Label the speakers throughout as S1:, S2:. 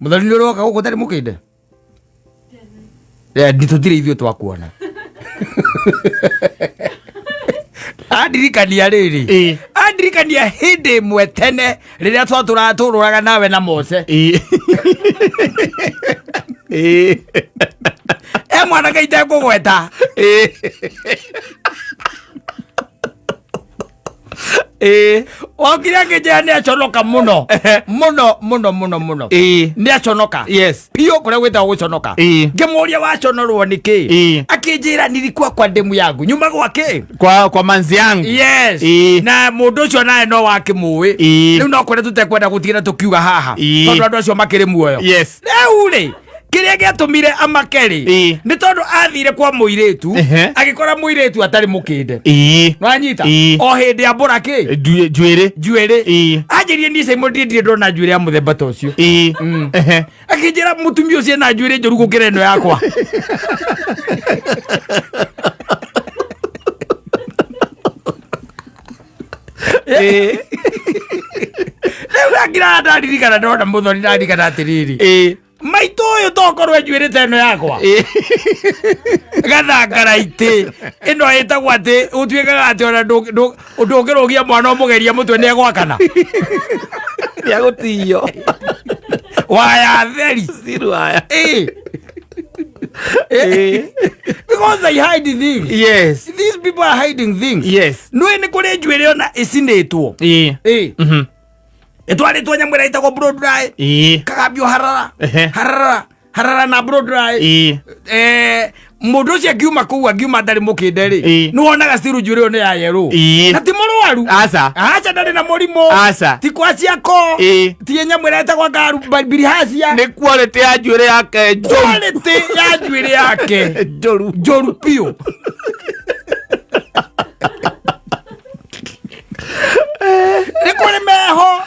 S1: Mũthoni nĩ ũroka gũkũ ũtarĩ mũkĩnde? Nĩ tũtirĩ ithuĩ twakuona. Andirikania rĩrĩ. Andirikania hĩndĩ ĩmwe tene rĩrĩa twatũraga tũrũraga nawe na Mose. E mwanake itekũgweta. Wokire akĩnjĩra nĩ aconoka mũno. Mũno mũno mũno mũno. Nĩ aconoka. Biũ kũrĩa gwĩtagwo gũconoka. Ngĩmũria waconorwo nĩ kĩ? Akĩnjĩra nilikuwa kwa demu yangu. Nyuma gwa kĩ?
S2: Kwa manzi yangu.
S1: Yes. Na mũndũ ũcio nawe no wakĩmũĩ. Rĩu no kũrĩa tũtekwenda gũtigĩra tũkiuga haha. Tondũ andũ acio makĩrĩ muoyo. Rĩu rĩ kĩrĩa gĩatũmire amake rĩ nĩ tondũ athire kwa mũirĩtu agĩkora mũirĩtu atarĩ mũkĩnde. Nwanyita? O hĩndĩ ambũra kĩ?
S2: Njuĩrĩ.
S1: Njuĩrĩ. Anjĩrie niĩ Simon ndiĩ ndirĩ ndona njuĩrĩ ya mũthemba ta ũcio. Akĩnjĩra mũtumia ũcio ena njuĩrĩ njũru gũkĩra ĩno yakwa. Rĩu ndakira ndaririkana ndona mũthoni ndaririkana atĩrĩrĩ maitũ ũyũ tokorwo njuĩrĩ ta ĩno yakwa gathangaraitĩ ĩno ĩtagwo atĩ ũtuĩkaga atĩ ona ndũngĩrũgia mwana ũmũgeria mũtwe nĩ egwakana.
S2: Nĩagũtio.
S1: Waya theri.
S2: Still waya.
S1: Because they hide things. These people are hiding things. Nĩ nĩ kũrĩ njuĩrĩ ona ĩcinĩtwo. Ĩtwarĩtwo nyamũ ĩrĩa ĩtagwo blow dry. Kagambio harara. Harara harara na blow dry. Mũndũ ũcio angiuma kũu angiuma atarĩ mũkĩnde rĩ, nĩ wonaga still njuĩrĩ ĩyo nĩ ya yerũ. Na ti mũrwaru.
S2: Aca.
S1: Aca, ndarĩ na mũrimũ.
S2: Aca.
S1: Ti kwa ciako. Ti nyamũ ĩrĩa ĩtagwo ngaru bilihacia.
S2: Nĩ quality ya njuĩrĩ yake njũru.
S1: Quality ya njuĩrĩ yake
S2: njũru.
S1: Njũru biũ. Nĩ kũrĩ meho.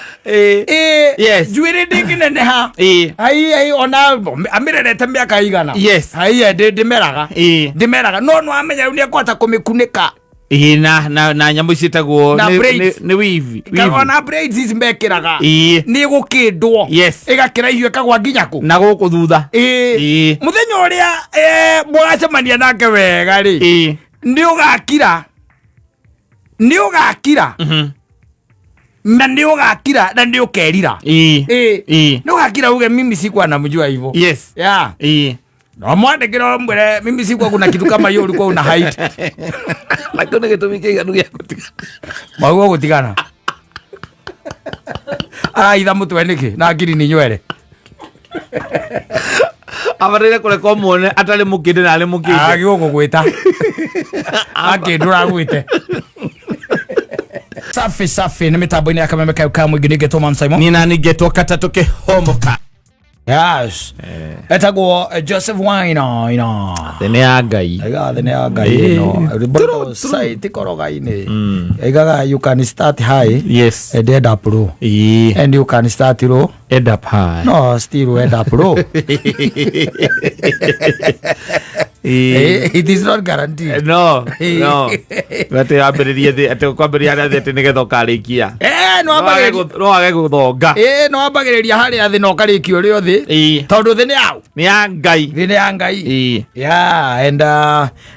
S1: Njuĩrĩ ndĩngĩneneha. Ai ai, ona amĩrerete mĩaka igana. Ai ndĩmeraga. Ndĩmeraga no no amenya rĩu nĩ ekũhota kũmĩkunĩka.
S2: Ĩĩ, na nyamũ ici ciĩtagwo
S1: Na braids.
S2: Nĩ weave.
S1: Kana
S2: Weave.
S1: ona braids ici mekĩraga nĩ gũkĩndwo. Ĩgakĩraihio ĩkagwa nginya kũ?
S2: Na gũkũ thutha.
S1: Mũthenya ũrĩa mũgacemania nake wega rĩ, nĩ ũgakira, nĩ ũgakira na nĩ ũgakira na nĩ ũkerira. Nĩ ũgakira uge mimi sikuwa namjua hivyo. Yeah. No mwandĩkĩre ũmwĩre mimi sikuwa kuna kitu kama hiyo ulikuwa una hide.
S2: Na kĩu nĩ gĩtũmi kĩiganu gĩa gũtigana.
S1: Maguo gũtigana araitha mũtwe nĩkĩ na ngiri nĩ nywere?
S2: Abataire kũreka ũmuone atarĩ mũkĩndĩ na arĩ mũkĩndĩ.
S1: Agĩrwo gũgwĩta akĩndũra gwĩte safi safi nĩ mĩtambo-inĩ ya kameme kayo ka mũingĩ nĩngetwo Mam Simon.
S2: Niĩ nani ngetwo katatũ kĩhomoka.
S1: Yes, etagwo Joseph Waina ina.
S2: Thĩ nĩ ya Ngai.
S1: Aigaga thĩ nĩ ya Ngai ĩno. Rwĩmbo site koroga-inĩ aigaga you can start high and end up low and you can start low
S2: End up high.
S1: No still end up low. It is not guaranteed.
S2: No, atĩ wambĩrĩrie thĩ, atĩ kwambĩrĩria harĩa thĩ atĩ nĩgetha ũkarĩkia.
S1: No wambagĩrĩria
S2: No wage gũthonga.
S1: No wambagĩrĩria harĩa thĩ na ũkarĩkia ũrĩ o thĩ. Tondũ thĩ nĩ yaũ?
S2: Nĩ ya Ngai.
S1: Thĩ nĩ ya Ngai. Yeah, and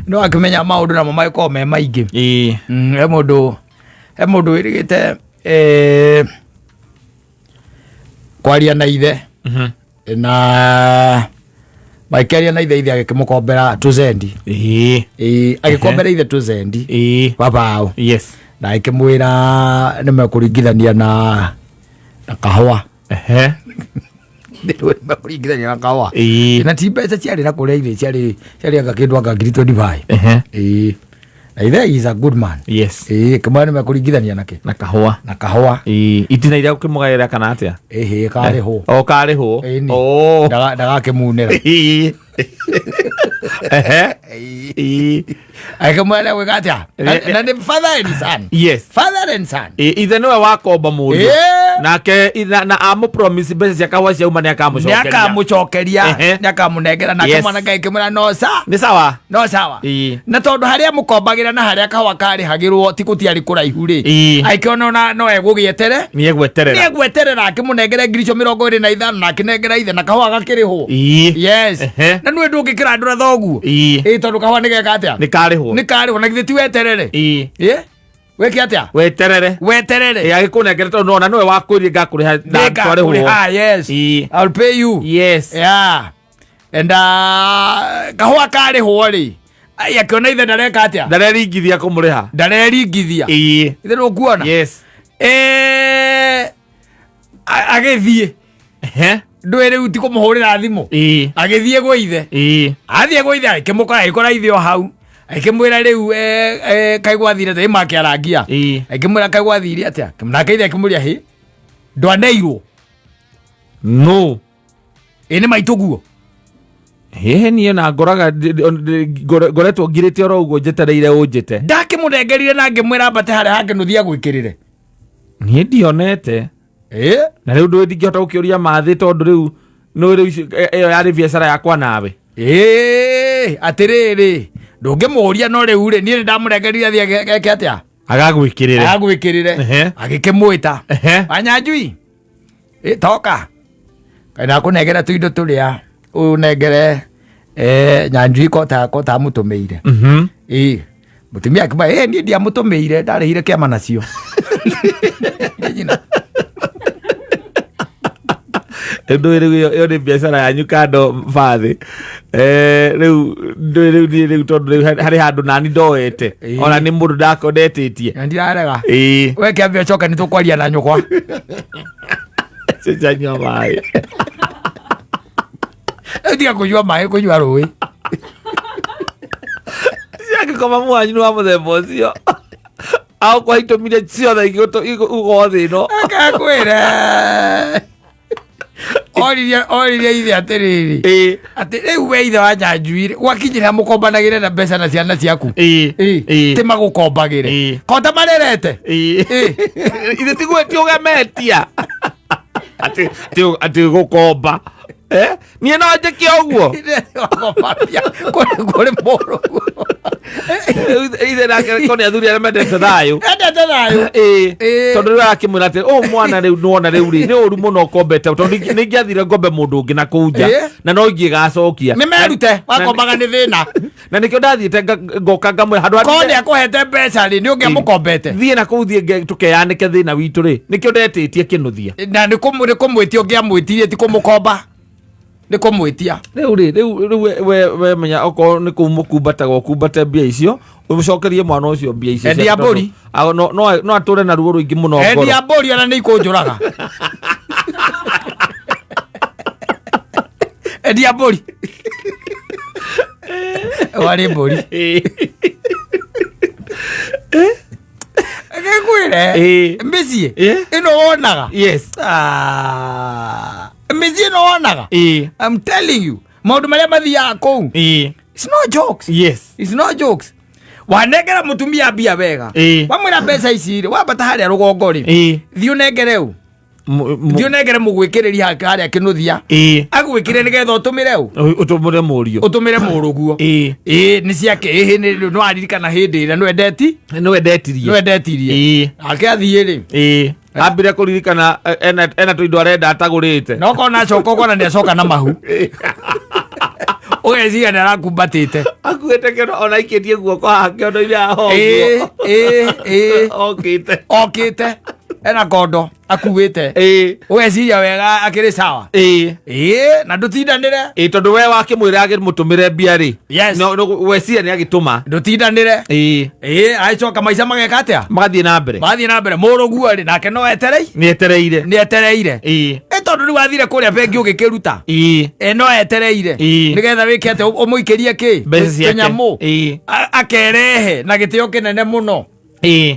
S1: no akĩmenya maũndũ namo magĩkorwo me maingĩ. He mũndũ wĩrĩgĩte kwaria na ithe na makĩaria na ithe, ithe agĩkĩmũkombera tũzendi. Agĩkombera ithe tũzendi babao na akĩmwĩra nĩ mekũringithania na kahũa. Nĩ mekũringithania na kahũa. Na ti mbeca ciarĩ na kũrĩa ithe ciarĩ anga kĩndũ anga ngiri 25. Na ithe is a good man. Kĩmwĩra nĩ mekũringithania nakĩ?
S2: Na kahũa.
S1: Na kahũa.
S2: Itina iria ũkĩmũgaĩra kana atĩa?
S1: Ĩhĩ, karĩhwo.
S2: O karĩhwo.
S1: Ĩni.
S2: Oh.
S1: Ndagakĩmunĩra.
S2: Ehe. Ĩĩ.
S1: Akĩmwĩra gwĩka atĩa? Na nĩ father and son.
S2: Yes.
S1: Father and son.
S2: Ĩ, ithe nĩwe wakomba mũriũ
S1: Ĩĩ.
S2: nake na amũpromise mbeca cia kahũa ciauma nĩ akamũcokeria.
S1: Nĩ akamũcokeria.
S2: Ehe.
S1: Nĩ akamũnengera nake
S2: Yes.
S1: mwanake akĩmwĩra no sa.
S2: Nĩ sawa.
S1: No sawa.
S2: Ĩĩ.
S1: Na tondũ harĩa mũkombagĩra na harĩa kahũa karĩhagĩrwo ti gũtiarĩ kũraihu rĩ.
S2: Ĩĩ.
S1: Akĩona ona no egũgĩetere.
S2: Nĩ egweterera.
S1: Nĩ egweterera akĩmũnengere 2025 na akĩnengera ithe na kahũa gakĩrĩhwo.
S2: Ĩĩ.
S1: Yes.
S2: Ehe.
S1: Na nĩwe ndũngĩkĩrandũra thoguo.
S2: Ĩĩ.
S1: Ĩĩ tondũ kahũa nĩ geka atĩa?
S2: Nĩ karĩhwo.
S1: Nĩ karĩhwo na githĩ ti weterere?
S2: Ĩĩ.
S1: Ĩ? Wĩke atĩa?
S2: Weterere.
S1: Weterere.
S2: Ĩ, agĩkũnengere tondũ nona nĩwe wakwĩrie ngakũrĩha na twarĩhwo.
S1: Nĩngakũrĩha, yes.
S2: Ĩĩ.
S1: I'll pay you.
S2: Yes.
S1: Yeah. And kahũa karĩhwo rĩ. Ai akĩona ithe ndareka atĩa?
S2: Ndareringithia kũmũrĩha.
S1: Ndareringithia.
S2: Ĩĩ.
S1: Ithe nĩũkuona?
S2: Yes.
S1: Agĩthiĩ.
S2: Ehe.
S1: Ndũĩ rĩu ti kũmũhũrĩra thimũ.
S2: Ĩĩ.
S1: Agĩthiĩ gwĩ ithe.
S2: Ĩĩ.
S1: Athiĩ gwĩ ithe agĩkĩmũkora agĩkora ithe o hau. Akĩmwĩra rĩu kaĩ gwathire atĩa? Ĩ makĩarangia.
S2: Ĩĩ.
S1: Akĩmwĩra kaĩ gwathire atĩa? Nake ithe akĩmũria hĩ ndwaneirwo.
S2: No.
S1: Ĩ nĩ maitũ guo.
S2: Hihi niĩ na ngoraga ngoretwo ngirĩte oro ũguo njetereire ũnjĩte.
S1: Ndakĩmũnengerire na ngĩmwĩra ambate harĩa hangĩ nũthiĩ agwĩkĩrĩre.
S2: Niĩ ndionete.
S1: Ĩ?
S2: Na rĩu ndũĩ ndingĩhota gũkĩũria mathĩ tondũ rĩu nĩ rĩu ĩyo yarĩ biacara yakwa nawe.
S1: Ĩ, atĩrĩrĩ ndũngĩmũria no rĩu rĩ niĩ nĩ ndamũnengerire athiĩ eke atĩa?
S2: Agagwĩkĩrĩre.
S1: Agwĩkĩrĩre.
S2: Ehe.
S1: Agĩkĩmwĩta.
S2: Ehe.
S1: Wanyanjui. Ĩ, toka. Kaĩ ndakũnengera tũindo tũrĩa ũnengere Nyanjui kota kota amũtũmĩire. Ĩ, mũtumia akĩmwĩra ĩ niĩ ndiamũtũmĩire ndarĩhire kĩama nacio. Nyina.
S2: Ndũĩ rĩu ĩyo nĩ biacara yanyu kando bathĩ. Rĩu ndũĩ rĩu niĩ rĩu tondũ rĩu harĩ handũ nani ndoete.
S1: Ĩĩ.
S2: Ona nĩ mũndũ ndakondetĩtie.
S1: Na ndirarega.
S2: Ĩĩ.
S1: We kĩambe ũcoke nĩ tũkwaria na nyũkwa.
S2: Cenjania maĩ.
S1: Rĩu tiga kũnyua maĩ kũnyua rũĩ.
S2: Ciangĩkoma mwanyu nĩ wa mũthemba ũcio. Agũkwa itũmire ciothe igũgwo thĩ ĩno.
S1: Akakwĩra. Oririe oririe ithe atĩrĩrĩ.
S2: Ĩĩ.
S1: Atĩ rĩu we ithe wa Nyanjui rĩ, gwakinyĩra mũkombanagĩre na mbeca na ciana ciaku.
S2: Ĩĩ.
S1: Ĩĩ.
S2: Ĩĩ.
S1: Ti magũkombagĩre.
S2: Ĩĩ.
S1: Kota marerete.
S2: Ĩĩ.
S1: Ĩĩ.
S2: Ithe tiguo ti ũgemetia. Atĩ atĩ atĩ gũkomba. Eh? Niĩ no njĩke ũguo.
S1: Wakombania kũrĩ kũrĩ mũrũguo.
S2: Ithe nake ko nĩ athuri arĩa mendete thayũ.
S1: Endete thayũ.
S2: Ĩĩ.
S1: Ĩĩ.
S2: Tondũ rĩu arakĩmwĩra atĩ ũyũ mwana rĩu nĩwona rĩu rĩ nĩ ũru mũno ũkombete tondũ nĩ ingĩathire ngombe mũndũ ũngĩ na kũu nja
S1: Ĩĩ.
S2: na no ingĩgacokia.
S1: Nĩ merute wakombaga nĩ thĩna.
S2: Na nĩkĩo ndathiĩte ngoka ngamwĩra handũ
S1: Korwo
S2: ha
S1: nĩ akũhete mbeca rĩ nĩ ũngĩamũkombete.
S2: thiĩ na kũu thiĩ tũkeyanĩke thĩna witũ rĩ nĩkĩo ndetĩtie kĩnũthia.
S1: Na nĩ kũmwĩtia ũngĩamwĩtirie ti kũmũkomba. Nĩ kũmwĩtia.
S2: Rĩu rĩ rĩu rĩu we menya okorwo nĩ kũu mũkumbataga ũkumbate mbia icio ũcokerie mwana ũcio mbia icio
S1: Endia
S2: ciake tondũ-
S1: mbũri.
S2: No atũre na ruo rũingĩ mũno ngoro.
S1: Endia mbũri ona nĩ ikũnjũraga. Endia mbũri. Warĩ mbũri. Ngĩkwĩre
S2: Ĩĩ.
S1: mĩciĩ
S2: Ĩĩ.
S1: ĩno wonaga.
S2: Yes.
S1: Ah, mĩciĩ ĩno wonaga.
S2: Ĩĩ.
S1: I'm telling you maũndũ marĩa mathiaga kũu.
S2: Ĩĩ.
S1: It's no jokes.
S2: Yes.
S1: It's no jokes. Wanengera mũtumia mbia wega.
S2: Ĩĩ.
S1: Wamwĩra mbeca ici rĩ wambata harĩa rũgongo rĩ.
S2: Ĩĩ.
S1: Thiĩ ũnengere ũ. Thiĩ ũnengere mũgwĩkĩrĩri harĩa kĩnũthia.
S2: Ĩĩ.
S1: Agwĩkĩre nĩgetha ũtũmĩre ũ.
S2: Ũtũmĩre mũriũ.
S1: Ũtũmĩre mũrũguo.
S2: Ĩĩ.
S1: Ĩĩ nĩ ciake ĩhĩ nĩ nĩwaririkana hĩndĩ ĩrĩa nĩwendeti
S2: Nĩwe ndetirie.
S1: nĩwendetirie.
S2: Ĩĩ.
S1: Nake athiĩ rĩ.
S2: Ĩĩ. Ambire kũririkana ena tũindo arenda atagũrĩte.
S1: Na okorwo nĩacoka ũkona nĩacoka na mahu. Ũgeciria nĩarakumbatĩte.
S2: Akuĩte kĩondo ona aikĩtie guoko haha kĩondo-inĩ haha
S1: Ĩĩ,
S2: ũguo.
S1: ĩĩ, ĩĩ.
S2: Okĩte.
S1: Okĩte ena kondo akuĩte.
S2: Ĩĩ.
S1: Ũgeciria wega akĩrĩ sawa.
S2: Ĩĩ.
S1: Ĩĩ na ndũtindanĩre.
S2: Ĩĩ tondũ we wakĩmwĩra agĩmũtũmĩre mbia rĩ.
S1: Yes.
S2: No, no, weciria nĩ agĩtũma.
S1: Ndũtindanĩre.
S2: Ĩĩ.
S1: Ĩĩ agĩcoka maica mageka atĩa?
S2: Magathiĩ na mbere.
S1: Mathiĩ na mbere mũrũguo rĩ nake no eterei.
S2: Nĩ etereire.
S1: Nĩ etereire.
S2: Ĩĩ.
S1: Ĩ tondũ rĩu athire kũrĩa bengi ũgĩkĩruta.
S2: Ĩĩ.
S1: Ĩ no etereire.
S2: Ĩĩ.
S1: Nĩgetha wĩke atĩa ũmũikĩrie kĩ?
S2: Mbeca ciake.
S1: Tũnyamũ.
S2: Ĩĩ.
S1: Akerehe na gĩtĩo kĩnene mũno.
S2: Ĩĩ.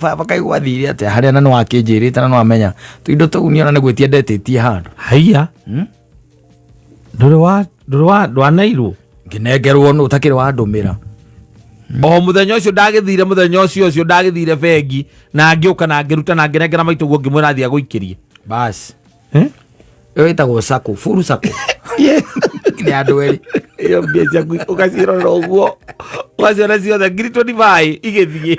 S1: Baba kaigua athire atĩa harĩa na nĩwakĩnjĩrĩte na nĩwamenya tũindo tũu niĩ ona nĩ gwĩtia ndetĩtie handũ.
S2: Haiya. Ndũrĩ wa ndũrĩ wa ndwaneirwo.
S1: Ngĩnengerwo nũ ũtakĩrĩ wandũmĩra.
S2: O muthenya ũcio ndagĩthire, muthenya ũcio ũcio ndagĩthire bengi na ngĩũka na ngĩruta na ngĩnengera maitũ guo, ngĩmwĩra athiĩ agũikĩrie.
S1: Bas.
S2: Eh?
S1: Ĩyo ĩtagwo sako, furu sako. Nĩ andũ erĩ.
S2: Ĩyo mbia ciaku ũgaciĩrorera ũguo, ũgaciona ciothe 25,000 igĩthiĩ.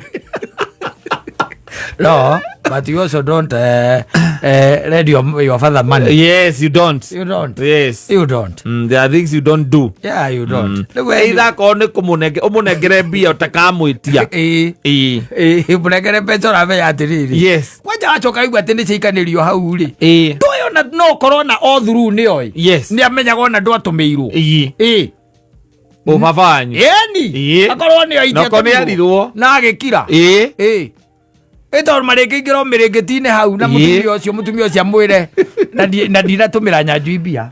S1: No, but you also don't lend your father money.
S2: Yes, you don't.
S1: You don't.
S2: Yes.
S1: You don't.
S2: There are things you don't do.
S1: Yeah, you don't. Rĩu
S2: Either akorwo nĩ kũmũnenge ũmũnengere mbia ũtakamwĩtia.
S1: Ĩĩ.
S2: Ĩĩ.
S1: Ĩĩ, mũnengere mbeca ũramenya atĩrĩrĩ.
S2: Yes.
S1: Kwanja wacoka igua atĩ nĩ ciaikanĩrio hau rĩ.
S2: Ĩĩ.
S1: Ndũĩ ona no ũkorwo na all through nĩoĩ.
S2: Yes.
S1: Nĩ amenyaga ona ndwatũmĩirwo.
S2: Ĩĩ.
S1: Ĩĩ.
S2: Ũbaba wanyu.
S1: Ĩni.
S2: Ĩĩ.
S1: Akorwo nĩoĩ
S2: Na okorwo nĩ arirwo.
S1: Na agĩkira.
S2: Ĩĩ.
S1: Ĩĩ. Ĩ tondũ marĩngĩingĩra o mĩrĩngĩti-inĩ hau na
S2: Ĩĩ.
S1: mũtumia ũcio amwĩre na ndinatũmĩra Nyanjui mbia.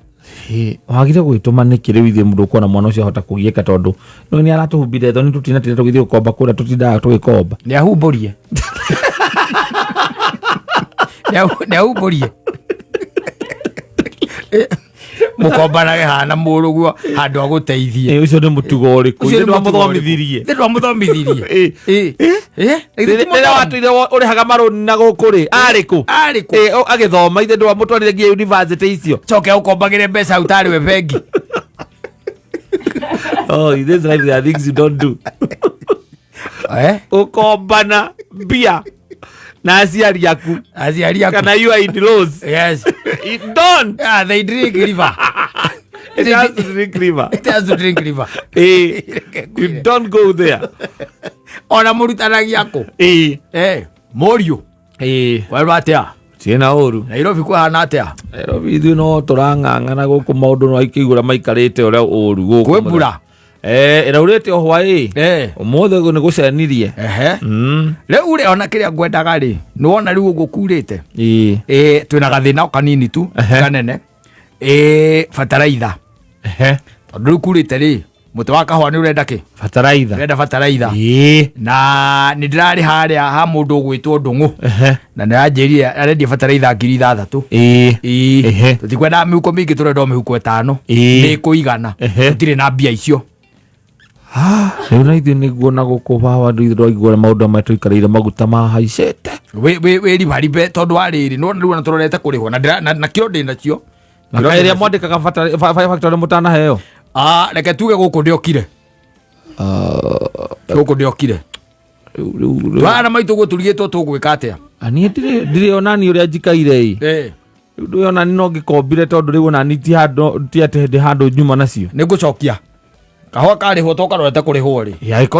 S2: Ĩĩ, wagire gwĩtũma nĩkĩ rĩu ithuĩ mũndũ ũkuona mwana ũcio ahota kũgiĩka tondũ no nĩ aratũhumbire thoni, tũtinatinda tũgĩthiĩ gũkomba kũrĩa tũtindaga tũgĩkomba.
S1: Nĩ ahumbũrie. Nĩ ahumbũrie. Mũkombanage hana mũrũguo handũ agũteithie.
S2: Ĩĩ, ũcio nĩ mũtugo ũrĩkũ?
S1: Ũcio
S2: Ithe
S1: nĩ mũtugo ũrĩkũ?
S2: ndwamũthomithirie?
S1: Ithe ndwamũthomithirie?
S2: Ĩĩ.
S1: Ĩĩ. Ĩĩ? Ithe ti
S2: Rĩrĩa
S1: mũthomi.
S2: watũire ũrĩhaga marũni na gũkũ rĩ, arĩ kũ?
S1: Arĩ kũ?
S2: Ĩĩ, agĩthoma, ithe ndwamũtwarire nginya university icio?
S1: Coke ũkombagĩre mbeca hau tarĩ we bengi.
S2: Oh, in this life there are things you don't do.
S1: Eh?
S2: Ũkombana mbia na aciari aku
S1: Aciari aku.
S2: kana you are in laws.
S1: Yes.
S2: You don't.
S1: Yeah, they drink river.
S2: It has to drink river.
S1: It has to drink river.
S2: Eh, you don't go there.
S1: Ona mũrutanagia kũ?
S2: Eh.
S1: Eh, mũriũ.
S2: Eh.
S1: Werwo atĩa?
S2: Tiena ũru.
S1: Nairobi kũhana atĩa?
S2: Nairobi ithuĩ no tũrang'ang'ana gũkũ, maũndũ no aikĩigũra maikarĩte ũrĩa ũru gũkũ.
S1: Kwĩ mbura?
S2: Eh, ĩraurĩte o hwaĩ.
S1: Eh.
S2: Ũmũthĩ nĩ gũcenirie.
S1: Ehe. Rĩu rĩ, ona kĩrĩa ngwendaga rĩ, nĩ wona rĩu ũguo kurĩte.
S2: Ĩĩ.
S1: Ĩ, twĩna gathĩna o kanini tu, kanene. Ĩ, bataraitha. Tondũ rĩu kurĩte rĩ, mũtĩ wa kahũa nĩ ũrenda kĩ?
S2: Bataraitha.
S1: Ũrenda bataraitha.
S2: Ĩĩ.
S1: Na nĩ ndĩrarĩ harĩa ha mũndũ ũgwĩtwo Ndũng'ũ. Na nĩ aranjĩrire arendia bataraitha 6,000.
S2: Ĩĩ.
S1: Ĩĩ. Tũtikwendaga mĩhuko mĩingĩ, tũrenda o mĩhuko 5. Nĩ ĩkũigana. Tũtirĩ na mbia icio.
S2: Rĩu na ithuĩ nĩguo na gũkũ bawa ithuĩ twaigua maũndũ maya tũikarĩire maguta mahaicĩte.
S1: Wĩ ribaribe tondũ wa rĩrĩ, nĩwona rĩu ona tũrorete kũrĩhwo na na kĩro ndĩ nacio.
S2: Na kaĩ ĩrĩa mwandĩkaga factory mũtanaheo?
S1: Ah, reke tuge gũkũ ndĩokire. Gũkũ ndĩokire.
S2: Rĩu
S1: Twana maitũ guo tũrigĩtwo tũgwĩka atĩa?
S2: Niĩ ndirĩ onani ũrĩa njikaire ĩ. Rĩu ndũĩ onani no ngĩkombire tondũ rĩu onani ti handũ, ti atĩ ndĩ handũ nyuma nacio.
S1: Nĩ ngũcokia. Kahũa karĩhwo to karorete kũrĩhwo rĩ.
S2: Ya, ĩko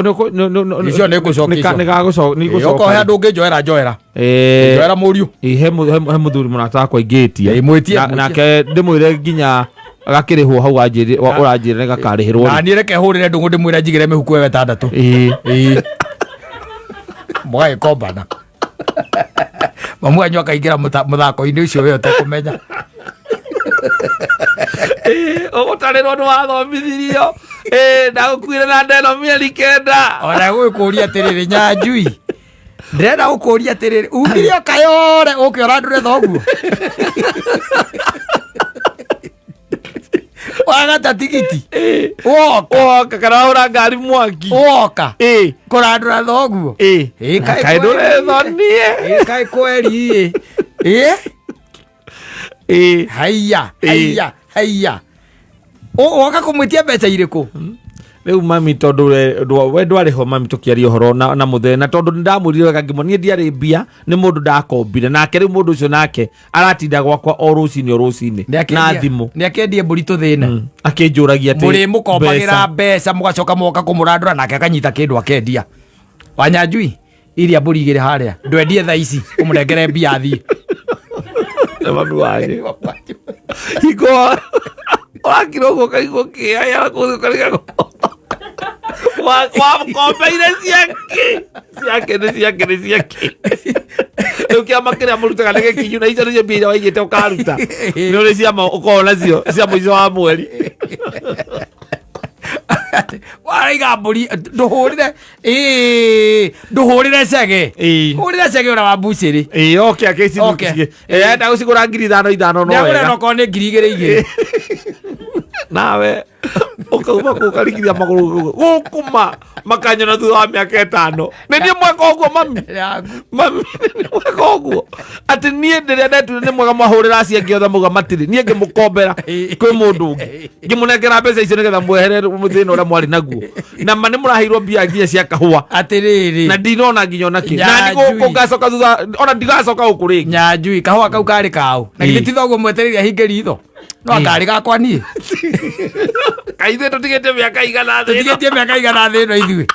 S1: Icio nĩ ngũcokia icio.
S2: nĩ
S1: Ĩ, okorwo he
S2: gũcoka.
S1: handũ ũngĩnjoera njoera.
S2: Eh,
S1: Njoera mũriũ.
S2: Ĩ, he mũthuri mũrata wakwa ingĩtia.
S1: Ĩ, mwĩtie, mwĩtie.
S2: Nake ndĩmwĩre nginya gakĩrĩhwo hau wanjĩrire, ũranjĩrire nĩ gakarĩhĩrwo
S1: Na
S2: rĩ.
S1: niĩ reke hũrĩre Ndũng'ũ ndĩmwĩre njigĩre mĩhuko ĩyo 6.
S2: Ĩ.
S1: Ĩ. Mũgagĩkombana. Mamu wanyu akaingĩra mũthako-inĩ ũcio we ũtekũmenya.
S2: Ĩ, ũgũtarĩrwo nĩ wathomithirio. Ĩ, ndagũkuire na ndeno mĩeri 9.
S1: Ona gũgĩkũria atĩrĩrĩ, Nyanjui, ndĩrenda gũkũria atĩrĩrĩ, umire ũkayore ũke ũrandũre thoguo. Wagata tigiti. Woka.
S2: Woka kana wahũra ngari mwaki.
S1: Woka.
S2: Ĩ.
S1: Kũrandũra thoguo.
S2: Ĩ.
S1: Ĩ, kaĩ
S2: Kaĩ
S1: kweri.
S2: ndũrethonie.
S1: Ĩ, kaĩ kweri. Ĩ.
S2: Ĩ.
S1: Haiya,
S2: Ĩ.
S1: haiya, haiya. Woka kũmwĩtia mbeca irĩkũ?
S2: Rĩu mami tondũ we ndwarĩ ho mami tũkĩaria ũhoro na mũthee, na tondũ nĩndamwĩrire wega ngĩmwĩra niĩ ndiarĩ mbia, nĩ mũndũ ndakombire nake. Rĩu mũndũ ũcio nake aratinda gwakwa o rũcinĩ o rũcinĩ na thimũ.
S1: Nĩ akĩendie mbũri tũthĩne.
S2: Akĩnjũragia atĩ
S1: Mũrĩ mũkombagĩra mbeca mũgacoka mũgoka kũmũrandũra nake akanyita kĩndũ akendia. Wanyanjui, iria mbũri igĩrĩ harĩa ndwendie thaa ici ũmũnengere mbia athiĩ.
S2: Na mami wanyu hingo wakira ũguo ũkaigua kĩaya ũkarigagwo wakombeire ciake ciake nĩ ciake nĩ ciake. Rĩu kĩama kĩrĩa mũrutaga nĩ gĩkinyu na icio nĩcio mbia iria waigĩte ũkaruta, nĩ ũrĩ ciama ũkoragwo nacio cia mũico wa mweri.
S1: Waraiga mbũri ndũhũrĩre, ĩĩ, ndũhũrĩre cege.
S2: Ĩĩ.
S1: Hũrĩre cege ũrĩa wa mbucĩrĩ.
S2: Ĩĩ, oke akĩci
S1: Oke.
S2: enda gũcigũra 5,000 5,000 no
S1: nĩagũra
S2: wega.
S1: nokorwo nĩ 2,000 2,000.
S2: Nawe. Ũkauma kũu ũkarigithia magũrũ gũkũ ma makanyona thutha wa mĩaka 5. Nĩ niĩ mweka ũguo mami.
S1: Yaku.
S2: Mami, nĩ mweka ũguo atĩ niĩ ndĩrĩa ndetuire nĩ mwega mwahũrĩra acio angĩ othe mauga matirĩ niĩ ngĩmũkombera kwĩ mũndũ ũngĩ ngĩmũnengera mbeca icio nĩgetha mwehere thĩna ũrĩa mwarĩ naguo na ma nĩ mũraheirwo mbia nginya cia kahũa
S1: Atĩrĩrĩ.
S2: Na ndinona nginya ona kĩ na
S1: Nyanjui.
S2: nĩ gũkũ ngacoka thutha ona ndigacoka gũkũ rĩngĩ.
S1: Nyanjui kahũa kau karĩ kaũ na githĩ ti thoguo mwetereire ahinge ritho no akarĩ gakwa niĩ.
S2: Kaĩ ithuĩ tũtigĩtie mĩaka igana thĩ ĩno?
S1: Tũtigĩtie mĩaka igana thĩ ĩno ithuĩ.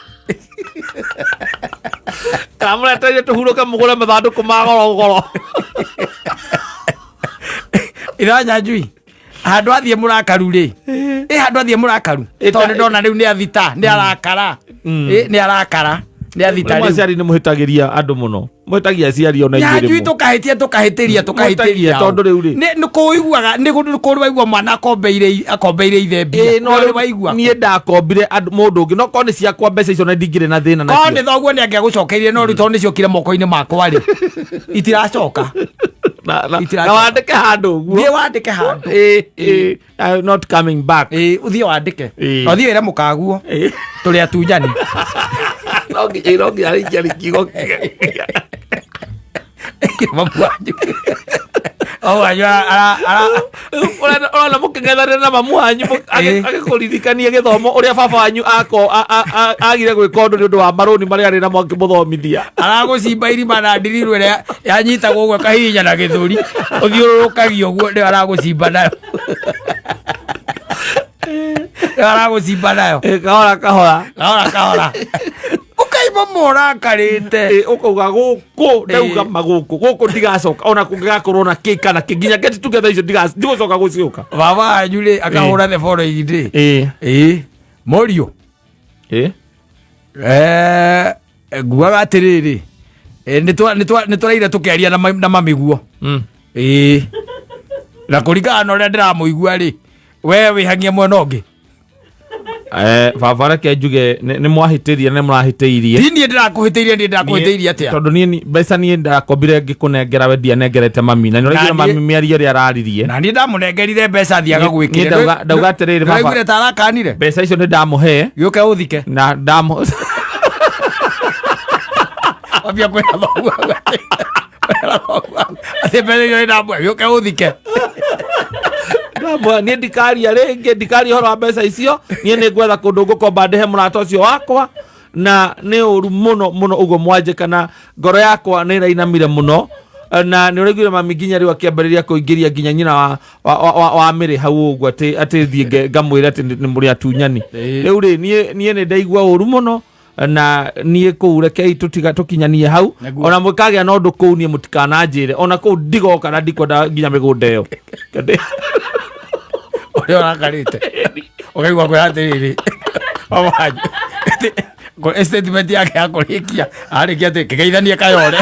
S2: Kana mũretereire tũhurũke mũgũre mathandũkũ ma goro goro?
S1: Itha Nyanjui handũ athiĩ mũrakaru rĩ, ĩ handũ athiĩ mũrakaru tondũ nĩ ndona rĩu nĩ athita nĩ arakara. Ĩ, nĩ arakara nĩ athita
S2: Rĩmwe
S1: rĩu.
S2: Aciari nĩ mũhĩtagĩria andũ mũno, mũhĩtagia aciari ona ithuĩ
S1: Nyanjui
S2: rĩmwe.
S1: tũkahĩtia tũkahĩtĩria tũkahĩtĩria.
S2: Mũhĩtagia tondũ rĩu rĩ.
S1: Nĩ kũiguaga nĩ kũrĩ waigua mwana akombeire ithe mbia.
S2: Ĩĩ, no
S1: Nĩ
S2: rĩu
S1: waigua
S2: niĩ ndakombire mũndũ ũngĩ no korwo nĩ ciakwa mbeca icio na ndingĩrĩ na thĩna
S1: korwo
S2: nacio.
S1: nĩ thoguo nĩ angĩagũcokeirie no rĩu tondũ nĩ ciokire moko-inĩ makwa rĩ, itiracoka.
S2: Na wandĩke handũ ũguo.
S1: Thiĩ wandĩke handũ.
S2: Ĩĩ, ĩĩ, I'm not coming back.
S1: Ĩĩ, ũthiĩ wandĩke.
S2: Ĩĩ.
S1: Na ũthiĩ wĩre mũkaguo tũrĩ atunyani.
S2: No nginya rĩingĩ kiugo.
S1: Mamu wanyu o wanyu ara
S2: Ũrona mũkĩng'ethanĩra na mamu wanyu agĩkũririkania gĩthomo ũrĩa baba wanyu agire gwĩka ũndũ nĩ ũndũ wa marũni marĩa arĩ namo akĩmũthomithia.
S1: Aragũcimba irima na ndiriru ĩrĩa yanyitagwo ũguo ĩkahihinya na gĩthũri ũthiũrũrũkagio ũguo nĩyo aragũcimba nayo, nĩyo aragũcimba nayo.
S2: Ĩ, kahora kahora.
S1: Kahora kahora ũkaima mũrakarĩte.
S2: Ĩ, ũkauga gũkũ ndauga ma gũkũ ndigacoka ona kũngĩgakorwo na kĩ kana kĩ nginya get together icio ndigũcoka gũciũka.
S1: Baba wanyu rĩ akahũra the following day. Ĩ mũriũ. Nguaga atĩrĩrĩ, nĩ tũraire tũkĩaria na mamiguo. Ĩĩ, na kũringana na ũrĩa ndĩramũigua rĩ, we wĩhang'ie mwena ũngĩ.
S2: Baba reke njuge nĩ mwahĩtĩria nĩ mũrahĩtĩirie.
S1: Ti niĩ ndĩrakũhĩtĩirie, niĩ ndĩrakũhĩtĩirie atĩa?
S2: Tondũ niĩ mbeca niĩ ndakombire ngĩkũnengera we ndianengerete mami na nĩ ũraiguire
S1: Na
S2: mami mĩario ĩrĩa araririe.
S1: Na niĩ ndamũnengerire mbeca thiaga
S2: Niĩ
S1: gwĩkĩre.
S2: ndauga atĩrĩrĩ, baba.
S1: Ndũraiguire ta arakanire?
S2: Mbeca icio nĩ ndamũhe.
S1: Gĩũke ũthike.
S2: Na ndamũ
S1: Wambia kwĩra thoguo atĩ mbeca icio nĩ ndamũhe gĩũke ũthike.
S2: Ndamũhe, niĩ ndikaria rĩngĩ, ndikaria ũhoro wa mbeca icio. Niĩ nĩ ngwetha kũndũ ngũkomba ndĩhe mũrata ũcio wakwa na nĩ ũru mũno mũno ũguo mwanjĩka na ngoro yakwa nĩ ĩrainamire mũno na nĩ ũraiguire mami nginya rĩu akĩambĩrĩria kũingĩria nginya nyina wa mĩrĩ hau ũguo atĩ thiĩ ngamwĩre atĩ nĩ mũrĩ atunyani. Rĩu rĩ niĩ nĩ ndaigua ũru mũno na niĩ kũu rekei tũtiga tũkinyanie hau. Ona mũkagĩa na ũndũ kũu niĩ mũtikananjĩre ona kũu ndigoka na ndikwenda nginya mĩgũnda ĩyo.
S1: Ũrĩa ũrakarĩte ũkaigua kwĩra atĩrĩrĩ baba wanyu statement yake ya kũrĩkia arĩkia atĩ kĩgeithanie kayore.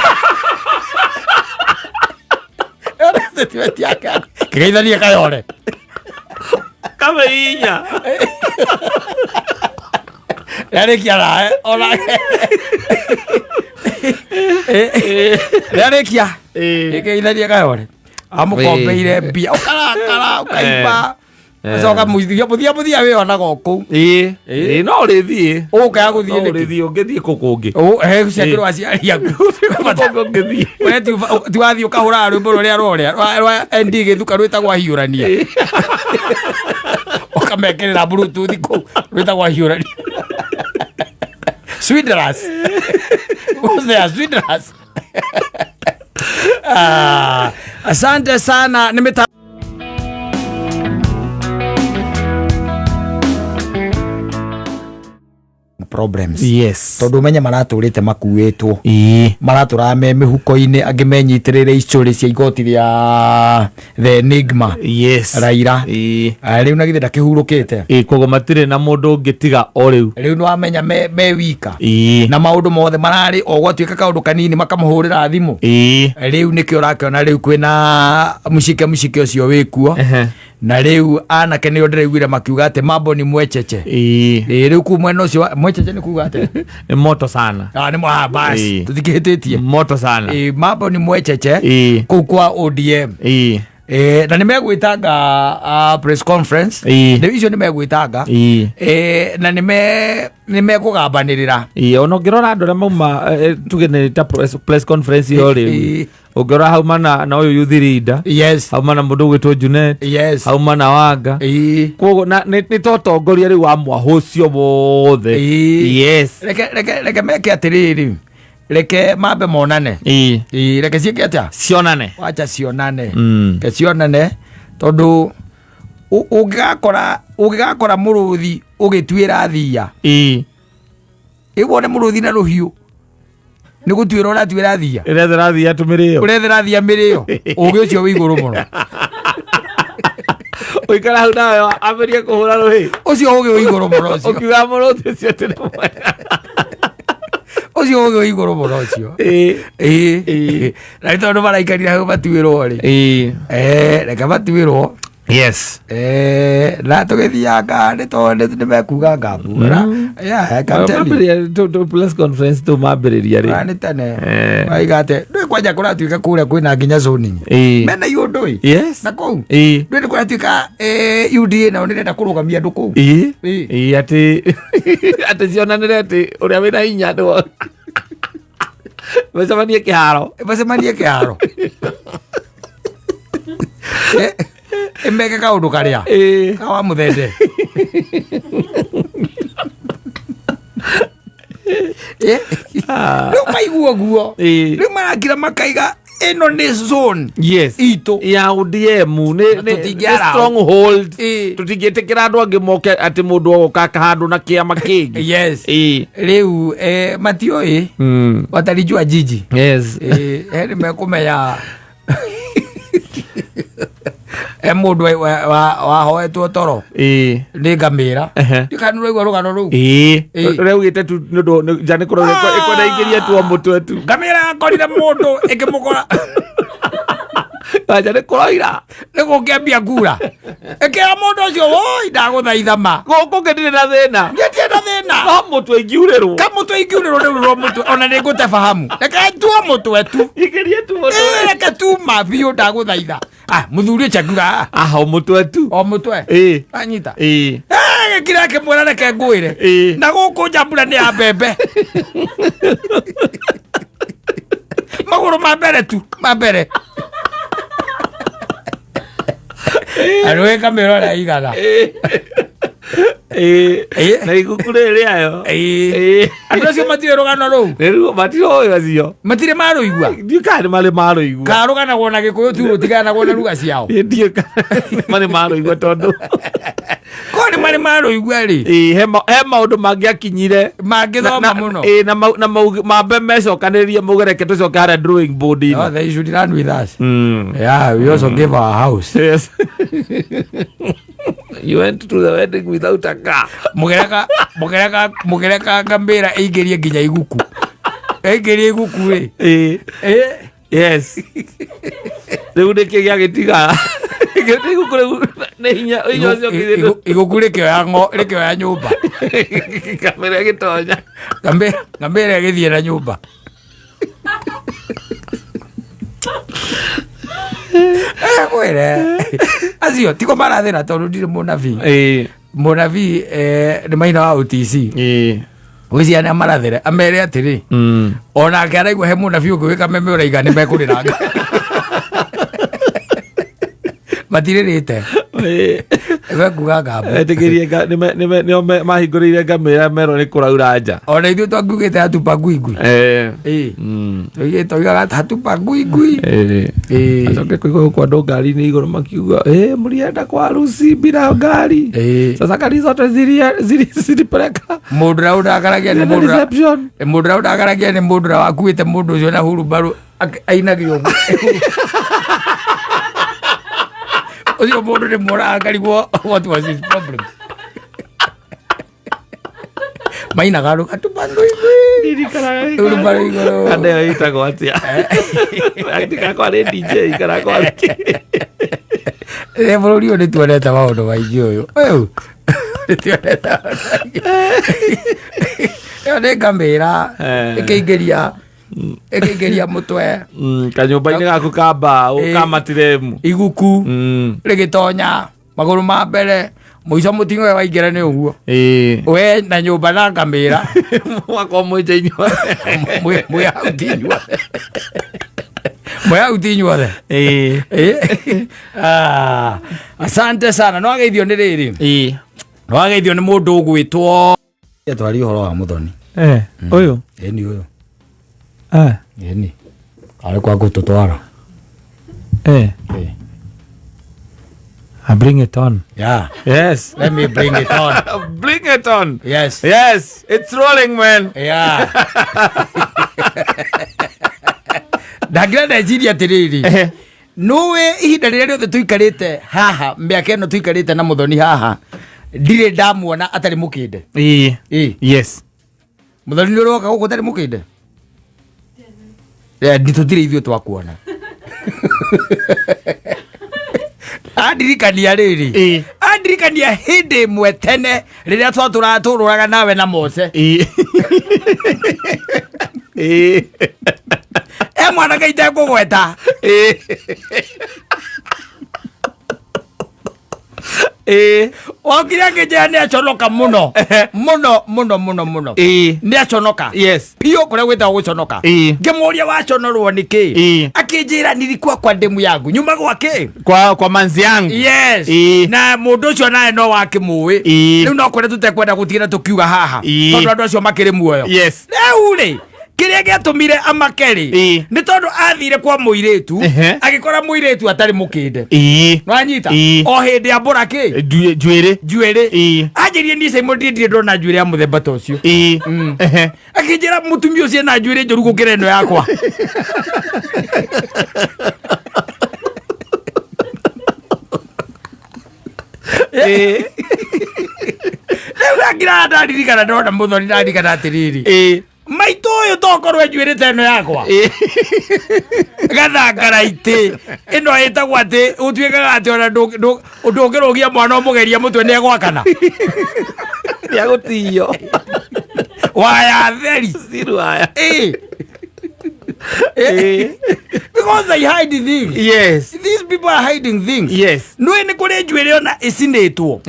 S1: Ĩyo nĩ statement yake kĩgeithanie kayore.
S2: Kameinya.
S1: Rĩarĩkia nawe ona rĩarĩkia ĩkĩgeithanie kayore amũkombeire mbia ũkarakara ũkaimba ũcoka mũthia mũthia mũthia wĩonaga o kũu.
S2: Ĩĩ, no ũrĩthiĩ.
S1: Ũgũkaga gũthiĩ
S2: No
S1: nĩkĩ?
S2: ũrĩthiĩ ũngĩthiĩ kũ kũngĩ?
S1: He ciakĩrwo aciari aku.
S2: Kũngĩ ũngĩthiĩ.
S1: We ti wathiĩ ũkahũraga rwĩmbo rũrĩa rorĩa rwa ND gĩthuka rwĩtagwo ahiũrania ũkamekĩrĩra bluetooth kũu rwĩtagwo ahiũrania. Swindlers. Who's there? Swindlers. Ah, asante sana nĩ mĩta problems. Tondũ ũmenye maratũrĩte makuĩtwo maratũraga me mĩhuko-inĩ angĩ menyitĩrĩre icũrĩ cia igoti rĩa the enigma. Raila. Ah, rĩu na githĩ ndakĩhurũkĩte?
S2: Ĩĩ, koguo matirĩ na mũndũ ũngĩ tiga o rĩu.
S1: Rĩu nĩ wamenya me wika na maũndũ mothe mararĩ o gwatuĩka kaũndũ kanini makamũhũrĩra thimũ. Rĩu nĩkĩo ũrakĩona rĩu kwĩna mũcike mũcike ũcio wĩkuo. Na rĩu anake nĩo ndĩraiguire makiuga atĩ mambo ni mwecheche. Ĩĩ, rĩu kuu mwena ũcio mwecheche nĩ kuga atĩ
S2: Nĩ moto sana.
S1: Ah, nĩ mwa basi. Tũtikĩhĩtĩtie.
S2: Moto sana.
S1: Ĩĩ, mambo ni mwecheche kũu kwa ODM. Na nä megwätanga press conference.
S2: Ĩĩ.
S1: Nä icio nä megwätanga. Na nä mekågambanä rä ra.
S2: Ĩĩ, ona ũngĩrora andũ arĩa mauma tuge nĩ ta press conference ĩyo rĩ, ũngĩrora hauma na ũyũ youth leader, hauma na mũndũ ũgwĩtwo Junet, hauma na Wanga. Koguo na nĩ ta ũtongoria rĩu wa mwahũ ũcio wothe.
S1: Reke meke atä reke mambe monane. Ĩĩ, reke ciĩke atĩa?
S2: Cionane.
S1: Wacha cionane. Reke cionane tondũ ũngĩgakora mũrũthi ũgĩtuĩra thia, ĩwone mũrũthi na rũhiũ nĩ gũtuĩra ũratuĩra thia.
S2: Ĩrethera thia tũmĩrĩo.
S1: Ũrethera thia mĩrĩo, ũgĩ ũcio wĩ igũrũ mũno.
S2: Ũikara hau nawe ambĩrie kũhũra rũhĩ.
S1: Ũcio ũgĩ wĩ igũrũ mũno ũcio.
S2: Ũkiuga mũrũthi ũcio atĩ nĩ mwega.
S1: Ũcio ũgĩ wĩ igũrũ mũno ũcio. Ĩĩ, na nĩ tondũ maraikarire hau matuĩrwo rĩ. Reke matuĩrwo. Na tũgĩthianga nĩ tondũ nĩ mekuga ngambura. Yeah, I can tell you.
S2: Mambĩrĩria press conference tũ mambĩrĩria rĩ.
S1: Ah, nĩ tene. Maiga atĩ ndũĩ kwanja kũratuĩka kũrĩa kwĩna nginya zoning. Mena iũndũ ĩ. Na kũu. Ndũĩ nĩ kũratuĩka UDA nao nĩrenda kũrũgamia andũ kũu.
S2: Ĩĩ, atĩ cionanĩre atĩ ũrĩa wĩna hinya nĩwe macemanie kĩharo.
S1: Macemanie kĩharo. Ĩmeke kaũndũ karĩa. Kawa mũthende. Rĩu maigua ũguo. Rĩu marakira makaiga ĩno nĩ zone itũ.
S2: Ya ODM
S1: Na
S2: nĩ
S1: tũtingĩara.
S2: Stronghold. Tũtingĩtĩkĩra andũ angĩ moke atĩ mũndũ ogoka handũ na kĩama kĩngĩ.
S1: Rĩu matiũĩ watarijua jiji. He nĩ mekũmenya he mũndũ wahoetwo toro nĩ ngamĩra. Kana nĩ ũraigua rũgano rũu?
S2: Ĩĩ.
S1: Ĩĩ.
S2: Ũrĩa ugĩte tu nĩ ũndũ nja nĩ kũrora ĩkwenda ingĩrie tu o mũtwe tu.
S1: Ngamĩra yakorire mũndũ ĩkĩmũkora.
S2: Nja nĩ kũroira.
S1: Nĩ gũkĩambia kura ĩkĩra mũndũ ũcio, woi, ndagũthaitha ma.
S2: Gũkũ ngĩ ndirĩ na thĩna.
S1: Niĩ ndirĩ na thĩna.
S2: No mũtwe ingiurĩrwo.
S1: Kamũtwe ingiurĩrwo nĩ rũrwo mũtwe ona nĩ ngũte fahamu, reke tuo mũtwe tu.
S2: Ingĩrie tu mũtwe.
S1: Ĩĩ, reke tuma biũ, ndagũthaitha. Ah, mũthuri ũcio akiuga, "Ah,
S2: Aha, o mũtwe tu.
S1: O mũtwe." Anyita. Gĩkira akĩmwĩra, reke ngwĩre. Na gũkũ nja mbura nĩ ya mbembe, magũrũ ma mbere tu, ma mbere arũĩ kamĩra ũrĩa igana.
S2: Na iguku rĩrĩ rĩayo.
S1: Andũ acio matirĩ rũgano rũu.
S2: Rĩu matiroĩ acio.
S1: Matirĩ marũigua.
S2: Ndiũ kana nĩ marĩ marũigua.
S1: Karũganagwo na Gĩkũyũ tu, rũtiganagwo na ruga ciao.
S2: Niĩ ndiũ kana nĩ marĩ marũigua tondũ
S1: Ko nĩ marĩ marũigua rĩ.
S2: Ĩĩ, he maũndũ mangĩakinyire
S1: mangĩthoma mũno.
S2: Ĩĩ, na mambe mecokanĩrĩrie mauge reke tũcoke harĩa drawing board-inĩ.
S1: No, they should run with us. Yeah, we also give our house.
S2: Yes. You went to the wedding without a car.
S1: Mũgereka ngamĩra ĩingĩrie nginya iguku, ĩingĩrie iguku rĩ.
S2: Yes. Rĩu nĩkĩ gĩagĩtigara? Iguku rĩu nĩ hinya hinya ũcio
S1: Iguku rĩkĩoya nyũmba.
S2: Kamĩra ĩgĩtonya.
S1: Ngamĩra ĩgĩthiĩ na nyũmba. Kwĩre acio tiko marathĩna tondũ ndirĩ mũnabii. Mũnabii nĩ maina wa OTC. Gwĩciria nĩ amarathĩre amere atĩrĩ onake araigua he mũnabii ũngĩ wĩ kameme ũraiga nĩ mekũrĩranga matirĩrĩte. Mekuga ngambo.
S2: Etĩkĩrie nĩo mahingũrĩire ngamĩra merwo nĩ kũraura nja.
S1: Ona ithuĩ twangiugĩte hatupa ngui. Toigaga hatupa ngui.
S2: Acoke kũigua gũkũ andũ ngari-inĩ igũrũ makiuga, mlienda kwa harusi bila ngari. Sasa ngari zote zilipeleka
S1: Mũndũ ũrĩa ũndakaragia nĩ mũndũ
S2: reception.
S1: Mũndũ ũrĩa ũndakaragia nĩ mũndũ ũrĩa wakuĩte mũndũ ũcio na hurumbarũ ainagio ũguo. Ũcio mũndũ nĩ mworaga ngarigwo what was his problem. Mainaga rũ hatupa ngui ngui hurumbarũ igũrũ.
S2: Kanda ĩyo ĩtagwo atĩa? Ndikakwa nĩ DJ kana kwa
S1: Bũrũri ũyũ nĩ tuonete maũndũ maingĩ, ũyũ nĩ tuonete maũndũ maingĩ. Ĩyo nĩ ngamĩra ĩkĩingĩria. Ĩkĩingĩria mũtwe.
S2: Kanyũmba-inĩ gaku ka mbaũ ka matiremu.
S1: Iguku rĩgĩtonya magũrũ ma mbere, mũico mũting'oe waingĩra nĩ ũguo. We na nyũmba na ngamĩra.
S2: Mwakorwo mwĩ nja inyuothe.
S1: Mwĩ auti inyuothe, mwĩ auti inyuothe. Ah, asante sana. No ageithio nĩ rĩrĩ, no ageithio nĩ mũndũ ũgwĩtwo twarie ũhoro wa Mũthoni.
S2: Ũyũ?
S1: Ĩni, ũyũ. Ĩni, arĩ kwa gũtũtwara.
S2: I bring it on.
S1: Yeah.
S2: Yes.
S1: Let me bring it on.
S2: Bring it on.
S1: Yes.
S2: Yes, it's rolling, man.
S1: Yeah. Ndagira ndeciria atĩrĩrĩ, nũĩ ihinda rĩrĩa rĩothe tũikarĩte haha, mĩaka ĩno tũikarĩte na Mũthoni haha, ndirĩ ndamuona atarĩ mũkĩnde. Ĩ.
S2: Yes.
S1: Mũthoni, nĩ ũroka gũkũ ũtarĩ mũkĩnde? Tũtirĩ ithuĩ twakuona. Andirikania rĩrĩ, andirikania hĩndĩ ĩmwe tene rĩrĩa twatũraga tũrũraga nawe na Mose. E mwanake itekũgweta. Okire akĩnjĩra nĩ aconoka mũno mũno mũno mũno mũno. Nĩ aconoka biũ, kũrĩa gwĩtagwo gũconoka. Ngĩmũria, waconorwo nĩ kĩ? Akĩnjĩra, nilikuwa kwa demu yangu nyuma gwa kĩ?
S2: Kwa manzi yangu.
S1: Yes. Na mũndũ ũcio nawe no wakĩmũĩ. Rĩu no kũrĩa tũtekwenda gũtigĩra tũkiuga haha, tondũ andũ acio makĩrĩ muoyo. Rĩu rĩ, kĩrĩa gĩatũmire amake rĩ, nĩ tondũ athire kwa mũirĩtu, agĩkora mũirĩtu atarĩ mũkĩnde. Nwanyita? O hĩndĩ ambũra kĩ?
S2: Njuĩrĩ.
S1: Njuĩrĩ. Anjĩrie, niĩ Simon ndirĩ ndona njuĩrĩ ya mũthemba ta ũcio. Akĩnjĩra mũtumia ũcio ena njuĩrĩ njũru gũkĩra ĩno yakwa. Rĩu ndakira ndaririkana, ndona Mũthoni ndarikana atĩrĩrĩ, maitũ ũyũ tokorwo njuĩrĩ ta ĩno yakwa gathangaraitĩ ĩno ĩtagwo atĩ ũtuĩkaga atĩ ona ndũngĩrũgia mwana ũmũgeria mũtwe nĩ egwakana.
S2: Nĩ agũtio.
S1: Waya theri.
S2: Still waya.
S1: Because they hide things. These people are hiding things. Nĩ kũrĩ njuĩrĩ ona ĩcinĩtwo.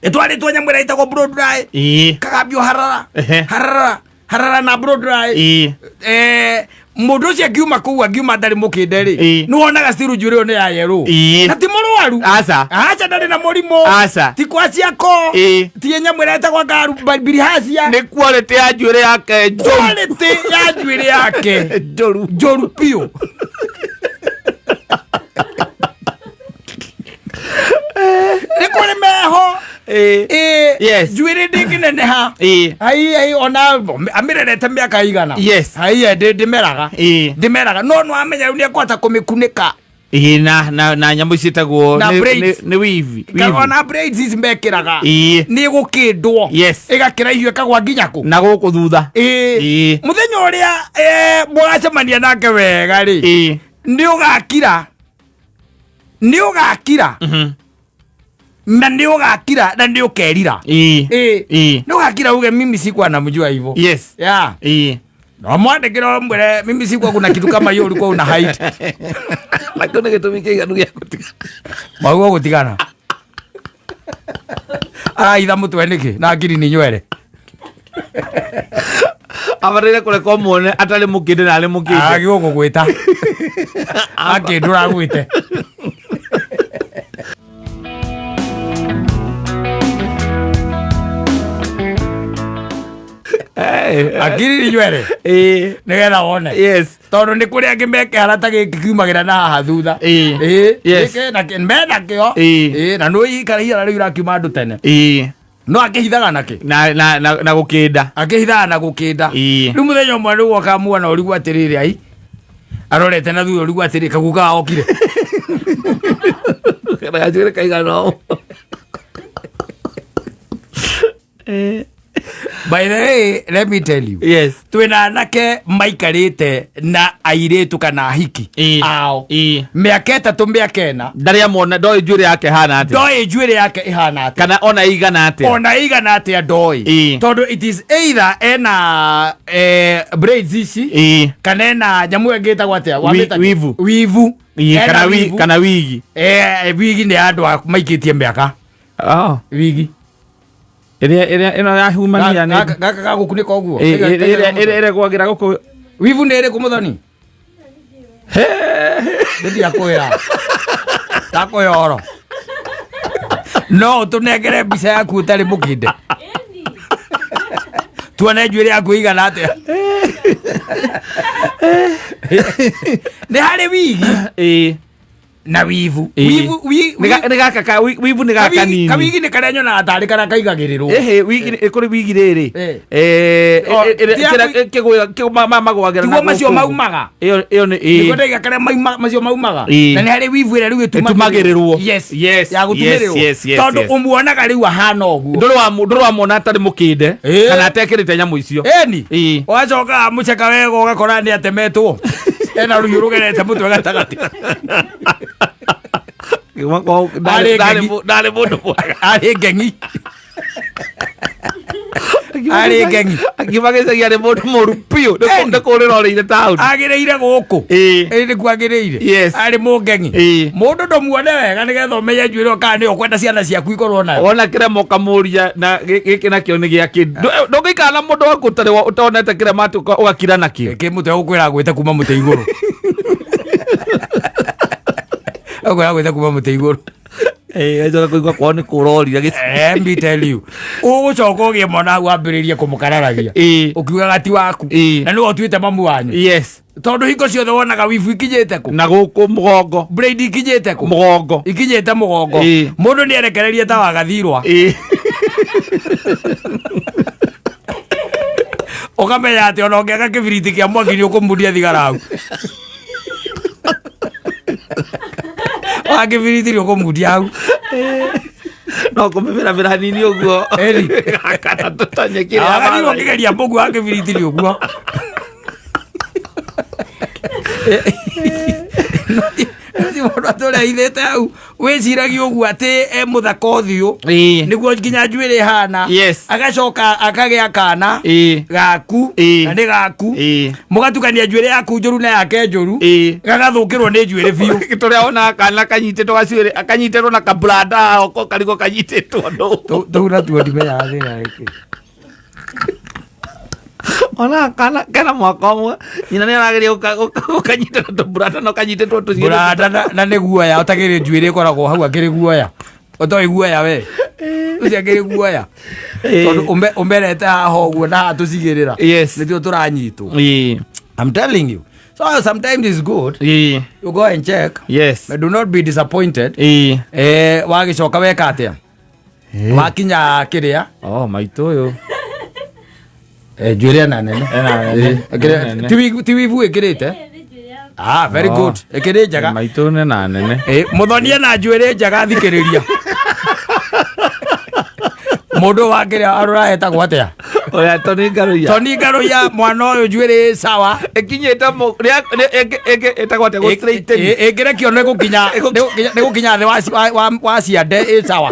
S1: Ĩtwarĩtwo nyamũ ĩrĩa ĩtagwo blow dry, kagambio harara, harara harara na blow dry. Mũndũ ũcio akiuma kũu, angiuma atarĩ mũkĩnde rĩ, nĩ wonaga still njuĩrĩ ĩyo nĩ ya yerũ. Na ti mũrwaru.
S2: Aca.
S1: Aca, ndarĩ na mũrimũ.
S2: Aca.
S1: Ti kwa ciako. Ti nyamũ ĩrĩa ĩtagwo ngaru bilihacia.
S2: Nĩ quality ya njuĩrĩ yake njũru.
S1: Quality ya njuĩrĩ yake
S2: njũru.
S1: Njũru biũ. Nĩ kũrĩ meho. Njuĩrĩ ndĩngĩneneha. Ai ai, ona amĩrerete mĩaka igana. Ai, ndĩmeraga. Ndĩmeraga, no nĩ wamenya rĩu nĩ ekũhota kũmĩkunĩka.
S2: Na nyamũ ici ciĩtagwo
S1: Na braids.
S2: Nĩ weave.
S1: Kana
S2: Weave.
S1: ona braids ici mekĩraga, nĩ gũkĩndwo. Ĩgakĩraihio, ĩkagwa nginya kũ?
S2: Na gũkũ thutha.
S1: Mũthenya ũrĩa mũgacemania nake wega rĩ, nĩ ũgakira, nĩ ũgakira, na nĩ ũgakira na nĩ ũkerira. Nĩ ũgakira uge, mimi sikuwa namjua hivyo. Yeah. No mwandĩkĩra mwĩre, mimi sikuwa, kuna kitu kama hiyo ulikuwa una hide.
S2: Na kĩu nĩ gĩtũmi kĩiganu gĩa gũtigana.
S1: Maguo gũtigana araitha mũtwe nĩkĩ na ngiri nĩ nywere?
S2: Abataire kũreka muone atarĩ mũkĩndĩ na arĩ mũkĩndĩ.
S1: Agĩrwo gũgwĩta akĩndũra gwĩte. Akiri nĩ nywere. Nĩgetha wone. Tondũ nĩ kũrĩ angĩ mekĩhara ta gĩkĩ kiumagĩra na haha thutha. Gĩkĩ mena kĩo. Na nĩ ikara ihara rĩu irakiuma andũ tene. No akĩhithaga nakĩ?
S2: Na gũkĩnda.
S1: Akĩhithaga na gũkĩnda. Rĩu mũthenya ũmwe rĩu ũkamuona ũrigwo atĩrĩrĩ, ai, arorete na thutha, ũrigwo atĩrĩ, kaguka okire.
S2: Na gacuĩrĩ kaigana ũũ.
S1: By the way, let me tell you,
S2: Yes.
S1: Twĩna anake maikarĩte na airĩtu kana ahiki ao mĩaka 3, mĩaka 4.
S2: Ndarĩ amona, ndoĩ njuĩrĩ yake hana atĩa.
S1: Ndoĩ njuĩrĩ yake ĩhana atĩa.
S2: Kana ona igana atĩa.
S1: Ona igana atĩa ndoĩ. Tondũ it is either ena braids ici kana ena nyamũ ĩyo ĩngĩ ĩtagwo atĩa? Wamĩta kĩ?
S2: Wivu.
S1: Wivu. Ena
S2: Kana
S1: wivu.
S2: kana wigi.
S1: Wigi nĩ andũ a maikĩtie mĩaka.
S2: Oh.
S1: Wigi.
S2: Ĩrĩa ĩno ya humania nĩ
S1: Gaka gagũkunĩka ũguo.
S2: Ĩrĩa ĩrĩa gũkũ.
S1: Wivu nĩ ĩrĩkũ, mũthoni? Ndĩtiakwĩra, ndakũhe ũhoro, no ũtũnengere mbica yaku ũtarĩ mũkinde tuone njuĩrĩ yaku ĩigana atĩa. Nĩ harĩ wigi na wivu. Wivu
S2: Nĩ gaka ka wivu, nĩ gaka nini.
S1: Kawigi nĩ karĩa nyonaga tarĩ karĩa kaigagĩrĩrwo.
S2: Ĩhĩ, wigi kũrĩ wigi rĩrĩ.
S1: O,
S2: Magwagĩra
S1: tiguo macio maumaga.
S2: Ĩyo nĩ
S1: Nĩguo ndaiga karĩa macio maumaga. Na nĩ harĩ wivu ĩrĩa rĩu
S2: Ĩtumagĩrĩrwo.
S1: Yes. Ya gũtumĩrĩrwo, tondũ ũmuonaga rĩu ahana ũguo.
S2: Ndũrĩ wamwona atarĩ mũkĩnde kana atekĩrĩte nyamũ icio.
S1: Eni wacoka mũceka wega ũgakora nĩ atemetwo, ena rũhiũ rũgerete mũtwe gatagatĩ. Arĩ ngengi.
S2: Ndarĩ mũndũ mwega.
S1: Arĩ ngengi, arĩ ngengi.
S2: Akiuma gĩcagi arĩ mũndũ mũru biũ. Nĩ kũrĩra orĩire taũni.
S1: Agĩrĩire gũkũ. Ĩ nĩkuo agĩrĩire. Arĩ mũngengi. Mũndũ ndũmuone wega nĩgetha ũmenye njuĩrĩ kana nĩyo ũkwenda ciana ciaku ikorwo nayo.
S2: Wona kĩrema ũkamũria na gĩkĩ nakĩo nĩ gĩakĩ. Ndũngĩikara na mũndũ waku ũtarĩ ũtonete kĩrema atĩ ũgakira nakĩo.
S1: Kĩ mũtĩ ũkwĩra gwĩte kuma mũtĩ igũrũ, ũkwĩra gwĩte kuma mũtĩ igũrũ.
S2: Gacoka kũigua kwao nĩ kũrorire.
S1: Let me tell you, ũgũcoka ũgĩe mwana hau wambĩrĩrie kũmũkararagia ũkiugaga ti waku na nĩwe ũtuĩte mamu wanyu, tondũ hingo ciothe wonaga wibu ikinyĩte kũ?
S2: Na gũkũ mũgongo.
S1: Braid ikinyĩte kũ?
S2: Mũgongo.
S1: Ikinyĩte mũgongo. Mũndũ nĩ erekererie ta wagathirwa. Ũkamenya atĩ ona ũngĩaka kĩbiriti kĩa mwaki nĩ ũkũmundia thigara hau wa kĩbiriti, nĩ ũkũmundia hau.
S2: No kũmĩbĩrabĩra hanini ũguo.
S1: Ĩni.
S2: Kana tũtanyeki.
S1: Wagathirwa ũkĩgeria mũgu wa kĩbiriti nĩ ũguo. No ti mũndũ atũrehithĩte hau wĩciragia ũguo atĩ e mũthaka ũthiũ nĩguo nginya njuĩrĩ ĩhana. Agacoka akagĩa kana gaku na nĩ gaku, mũgatukania njuĩrĩ yaku njũru na yake njũru, gagathũkĩrwo nĩ njuĩrĩ biũ.
S2: Tũrĩa wonaga kana kanyitĩtwo gacuĩrĩ, kanyitĩtwo na kabranda oko karigwo kanyitĩtwo ndũ.
S1: Tũu natuo ndimenyaga thĩna nĩkĩ.
S2: Ona kana kena mwaka ũmwe, nyina nĩ arageria gũkanyita na tũburanda no kanyitĩtwo tũcuĩrĩ.
S1: Mũranda na nĩ guoya ũtagĩrĩ njuĩrĩ ĩkoragwo hau akĩrĩ guoya, ũtoĩ guoya we ũcio akĩrĩ guoya, tondũ ũmerete haha ũguo na haha tũcigĩrĩra nĩtuo tũranyitwo. I'm telling you, so sometimes it's good you go and check. But do not be disappointed. Wagĩcoka weka atĩa wakinya kĩrĩa?
S2: Oh, maitũ ũyũ.
S1: Njuĩrĩ ena nene.
S2: Ena nene. Ena nene.
S1: Ti wivu ĩkĩrĩte. Ah, very
S2: Oh.
S1: good, ĩkĩrĩ njega.
S2: Maitũ nĩ na nene.
S1: Mũthonia na njuĩrĩ njega, thikĩrĩria mũndũ wa kĩrĩa arora etagwo atĩa?
S2: Ũrĩa Tony Ngaruiya.
S1: Toni Ngaruiya, mwana ũyũ njuĩrĩ ĩ sawa.
S2: Ĩkinyĩte ĩtagwo atĩa, gũ straighten.
S1: Ĩngĩrekio nĩ gũkinya thĩ wa ciande, ĩ sawa,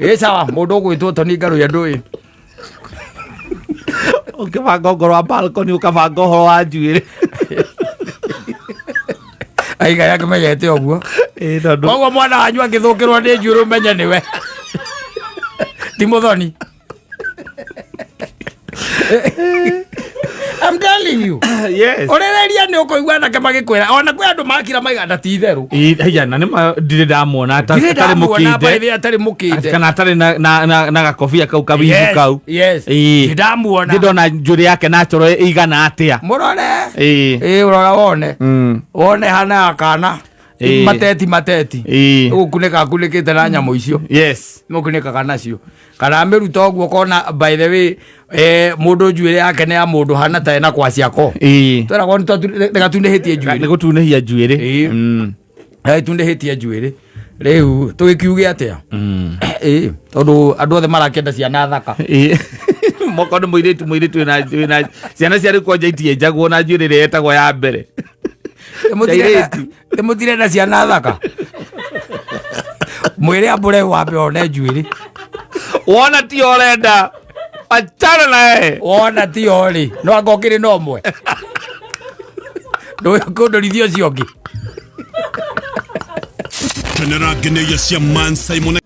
S1: ĩ sawa. Mũndũ ũgwĩtwo Toni Ngaruiya ndũĩ.
S2: Ũkĩbanga ũngoro wa balcony ũkabanga ũhoro wa njuĩrĩ.
S1: Aiga yakĩmenyete ũguo.
S2: Tondũ
S1: Koguo mwana wanyu angĩthũkĩrwo nĩ njuĩrĩ ũmenye nĩwe, ti mũthoni. I'm telling you. Ũrĩrĩria nĩ ũkũigua anake magĩkwĩra ona kwĩ andũ makira maigana ti itherũ.
S2: Haya, na nĩ ndirĩ ndamwona
S1: Ndirĩ
S2: atarĩ
S1: ndamuona
S2: mũkinde
S1: by atarĩ mũkinde
S2: kana atarĩ na gakobia kau kawivu kau.
S1: Ndirĩ ndamuona.
S2: Ndĩ ndona njuĩrĩ yake natural ĩigana atĩa.
S1: Mũrore. Ĩ, ũrora wone. Wone hana ya kana mateti mateti. Gũkunĩka akunĩkĩte na nyamũ icio. Mũkunĩkaga nacio kana mĩruta ũguo kona. By the way, mũndũ njuĩrĩ yake nĩ ya mũndũ hana ta ena kwaciako. Tweragwo nĩgatunĩhĩtie
S2: Nĩ
S1: njuĩrĩ.
S2: gũtunĩhia njuĩrĩ.
S1: Nĩgatunĩhĩtie njuĩrĩ. Rĩu tũgĩkiuge atĩa? Ĩ, tondũ andũ othe marakĩenda ciana thaka.
S2: Moko nĩ mũirĩtu mũirĩtu wĩna wĩna ciana cia rĩu kwanja itienjagwo na njuĩrĩ ĩrĩa yetagwo ya mbere. Airĩtu.
S1: Nĩmũtirenda ciana thaka mwĩre ambũre wambe one njuĩrĩ.
S2: Wona ti ũrenda achana naye.
S1: Wona ti o rĩ, no anga ũkĩrĩ na ũmwe ndũkũndũrithia ũcio ũngĩ.
S3: Kenera ngeneia cia Man Simon.